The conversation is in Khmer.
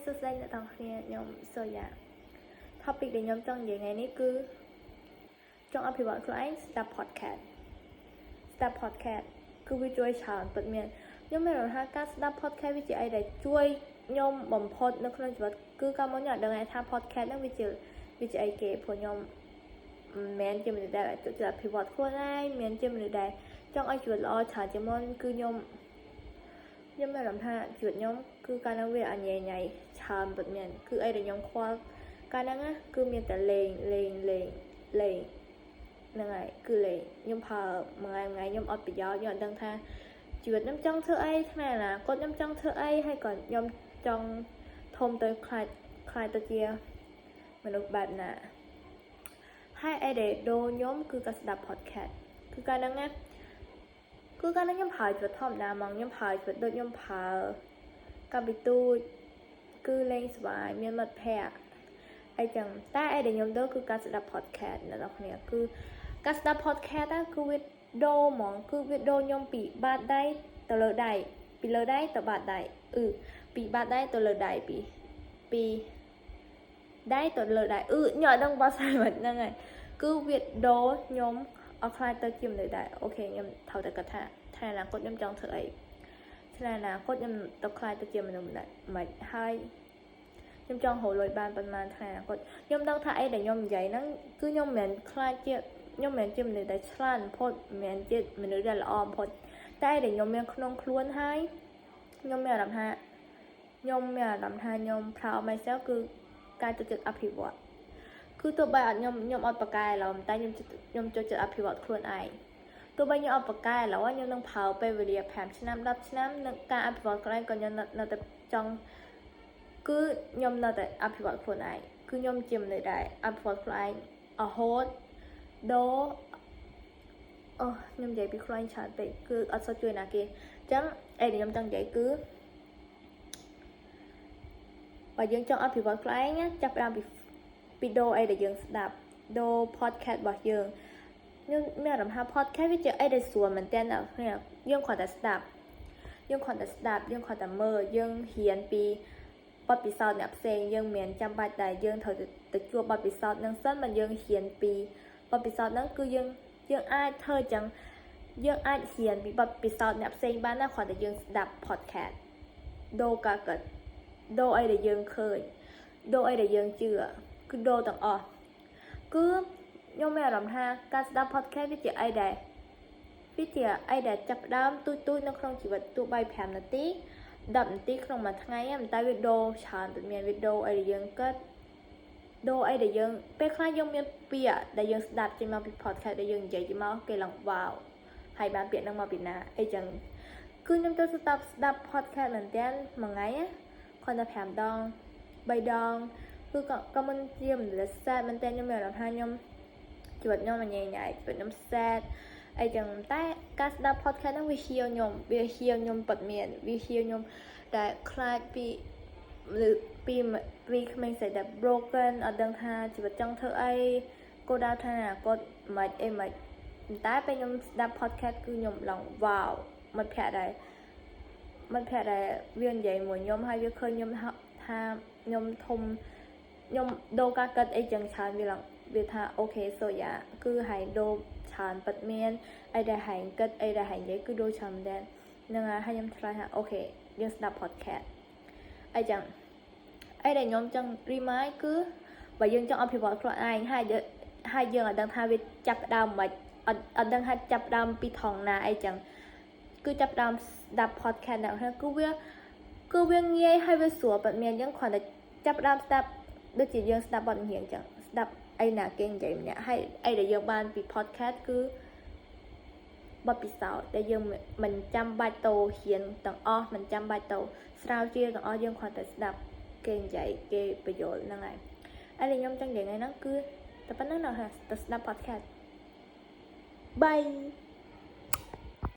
សួស្តីអ្នកទាំងអស់គ្នាខ្ញុំសូយ៉ា topic ដែលខ្ញុំចង់និយាយថ្ងៃនេះគឺចង់អភិវឌ្ឍខ្លួនឯងស្ដាប់ podcast ស្ដាប់ podcast គឺវាជួយច្រើនពិតមែនខ្ញុំមានអារម្មណ៍ថាការស្ដាប់ podcast វាជាអីដែលជួយខ្ញុំបំផុតនៅក្នុងជីវិតគឺកាលមុនខ្ញុំអត់ដឹងថា podcast ហ្នឹងវាជាអីគេព្រោះខ្ញុំមិនមែនជាមនុស្សដែលចូលចិត្តអភិវឌ្ឍខ្លួនឯងមិនមែនជាមនុស្សដែលចង់ឲ្យជីវិតល្អច្រើនជាងមុនគឺខ្ញុំមានអារម្មណ៍ថាជីវិតខ្ញុំគឺកាលហ្នឹងវាអញញ៉ៃច្រើនពិតមែនគឺអីដែលខ្ញុំខ្វល់កាលហ្នឹងណាគឺមានតែលេងលេងលេងលេងហ្នឹងហើយគឺលេងខ្ញុំប្រើមួយថ្ងៃមួយថ្ងៃខ្ញុំអត់ប្រយោជន៍ខ្ញុំអត់ដឹងថាជីវិតខ្ញុំចង់ធ្វើអីថ្ងៃអនាគតខ្ញុំចង់ធ្វើអីហើយក៏ខ្ញុំចង់ធំទៅក្លាយទៅជាមនុស្សបែបណាហើយអីដែលដូរខ្ញុំគឺការស្ដាប់ podcast គឺកាលហ្នឹងណាគឺកាលហ្នឹងខ្ញុំប្រើជីវិតធម្មតាហ្មងខ្ញុំប្រើជីវិតដូចខ្ញុំប្រើកាលពីទូចគឺលេងសប្បាយមានមិត្តភ័ក្តិអីចឹងតែអីដែលខ្ញុំដូរគឺការស្ដាប់ podcast អ្នកនរគ្នាគឺការស្ដាប់ podcast ហ្នឹងគឺវាដូរហ្មងគឺវាដូរខ្ញុំពីបាតដៃទៅលើដៃពីលើដៃទៅបាតដៃអឺពីបាតដៃទៅលើដៃពីដៃទៅលើដៃអឺខ្ញុំអត់ដឹងបោះស្រាយមិនហ្នឹងហើយគឺវាដូរខ្ញុំឲ្យក្លាយទៅជាមនុស្សដែរ okay ខ្ញុំត្រូវតែគិតថាថ្ងៃអនាគតខ្ញុំចង់ធ្វើអីថ្ងៃអនាគតខ្ញុំទៅក្លាយទៅជាមនុស្សម្នាក់មិនហើយខ្ញុំចង់រកលុយបានប៉ុន្មានថ្ងៃអនាគតខ្ញុំដឹងថាអីដែលខ្ញុំនិយាយហ្នឹងគឺខ្ញុំមិនមែនខ្លាចជាខ្ញុំមិនមែនជាមនុស្សដែលឆ្លាតបំផុតមិនមែនជាមនុស្សដែលល្អបំផុតតែអីដែលខ្ញុំមានក្នុងខ្លួនហើយខ្ញុំមានអារម្មណ៍ថាខ្ញុំមានអារម្មណ៍ថាខ្ញុំ proud of myself គឺការចូលចិត្តអភិវឌ្ឍគឺទោះបីអត់ខ្ញុំអត់ប្រកែឡើយតែខ្ញុំចូលចិត្តអភិវឌ្ឍខ្លួនឯងទោះបីខ្ញុំអត់ប្រកែឡើយខ្ញុំនឹងប្រើពេលវេលា5ឆ្នាំ10ឆ្នាំនឹងការអភិវឌ្ឍខ្លួនឯងក៏ខ្ញុំនៅតែចង់គឺខ្ញុំនៅតែអភិវឌ្ឍខ្លួនឯងគឺខ្ញុំជាមនុស្សដែលអភិវឌ្ឍខ្លួនឯងរហូតដូរអូខ្ញុំនិយាយពីខ្លួនឯងច្រើនពេកគឺអត់សូវជួយណាគេអញ្ចឹងអីដែលខ្ញុំចង់និយាយគឺបើយើងចង់អភិវឌ្ឍខ្លួនឯងចាប់ផ្ដើមពីដូរអីដែលយើងស្ដាប់ដូរ podcast របស់យើងខ្ញុំមានអារម្មណ៍ថា podcast វាជាអីដែលស្រួលមែនទែនអ្នកគ្នាយើងគ្រាន់តែស្ដាប់យើងគ្រាន់តែស្ដាប់យើងគ្រាន់តែមើលយើងរៀនពីបទពិសោធន៍អ្នកផ្សេងយើងមិនចាំបាច់តែយើងត្រូវទៅជួបបទពិសោធន៍នឹងសិនមិនយើងរៀនពីបទពិសោធន៍ហ្នឹងគឺយើងអាចធ្វើចឹងយើងអាចរៀនពីបទពិសោធន៍អ្នកផ្សេងបានណាគ្រាន់តែយើងស្ដាប់ podcast ដូរការគិតដូរអីដែលយើងឃើញដូរអីដែលយើងជឿគឺដូរទាំងអស់គឺខ្ញុំមានអារម្មណ៍ថាការស្ដាប់ podcast វាជាអីដែលចាប់ផ្ដើមទូចទូចនៅក្នុងជីវិតទោះបី5នាទី10នាទីក្នុងមួយថ្ងៃតែវាដូរច្រើនទៅមានវាដូរអីដែលយើងគិតដូរអីដែលយើងពេលខ្លះយើងមានពាក្យដែលយើងស្ដាប់ចេញមកពី podcast ដែលយើងនិយាយចេញមកគេឡើងវ៉ាវហើយបានពាក្យហ្នឹងមកពីណាអីចឹងគឺខ្ញុំទៅស្ដាប់ podcast មែនតើមួយថ្ងៃគ្រាន់តែ5ដង3ដងគឺក៏មិនជាមនុស្ស sad មែនតើខ្ញុំមានអារម្មណ៍ថាខ្ញុំជីវិតខ្ញុំញ៉ៃញ៉ៃជីវិតខ្ញុំ sad អីចឹងតែការស្ដាប់ podcast ហ្នឹងវា heal ខ្ញុំវា heal ខ្ញុំពិតមែនវា heal ខ្ញុំដែលខ្លាចពីពីពីក្មេងស្រីដែល broken អត់ដឹងថាជីវិតចង់ធ្វើអីគោលដៅថាអនាគតមិនអីមិនតែពេលខ្ញុំស្ដាប់ podcast គឺខ្ញុំឡើង wow មិត្តភក្តិដែលវានិយាយមួយខ្ញុំហើយវាឃើញខ្ញុំថាខ្ញុំធំខ្ញុំដូរការគិតអីចឹងច្រើនវាឡើងវាថា okay សូយ៉ាគឺហែងដូរច្រើនពិតមានអីដែលហែងគិតអីដែលហែងនិយាយគឺដូរច្រើនមែនទែនហ្នឹងហើយហើយខ្ញុំឆ្លើយថា okay យើងស្ដាប់ podcast អីចឹងអីដែលខ្ញុំចង់ remind គឺបើយើងចង់អភិវឌ្ឍខ្លួនឯងហើយហើយយើងអត់ដឹងថាវាចាប់ផ្ដើមមិនអត់ដឹងថាចាប់ផ្ដើមពីថងណាអីចឹងគឺចាប់ផ្ដើមស្ដាប់ podcast ហ្នឹងគឺវាងាយហើយវាស្រួលពិតមែនយើងគ្រាន់តែចាប់ផ្ដើមស្ដាប់ដូចជាយើងស្ដាប់បទចម្រៀងចឹងស្ដាប់អីណាគេនិយាយម្នាក់ហើយអីដែលយើងបានពី podcast គឺបទពិសោធន៍ដែលយើងមិនចាំបាច់ទៅរៀនទាំងអស់មិនចាំបាច់ទៅស្រាវជ្រាវទាំងអស់យើងគ្រាន់តែស្ដាប់គេនិយាយគេបញ្យល់ហ្នឹងហើយហើយខ្ញុំចង់និយាយថ្ងៃហ្នឹងគឺតែប៉ុណ្្នឹងណាទៅស្ដាប់ podcast. Bye.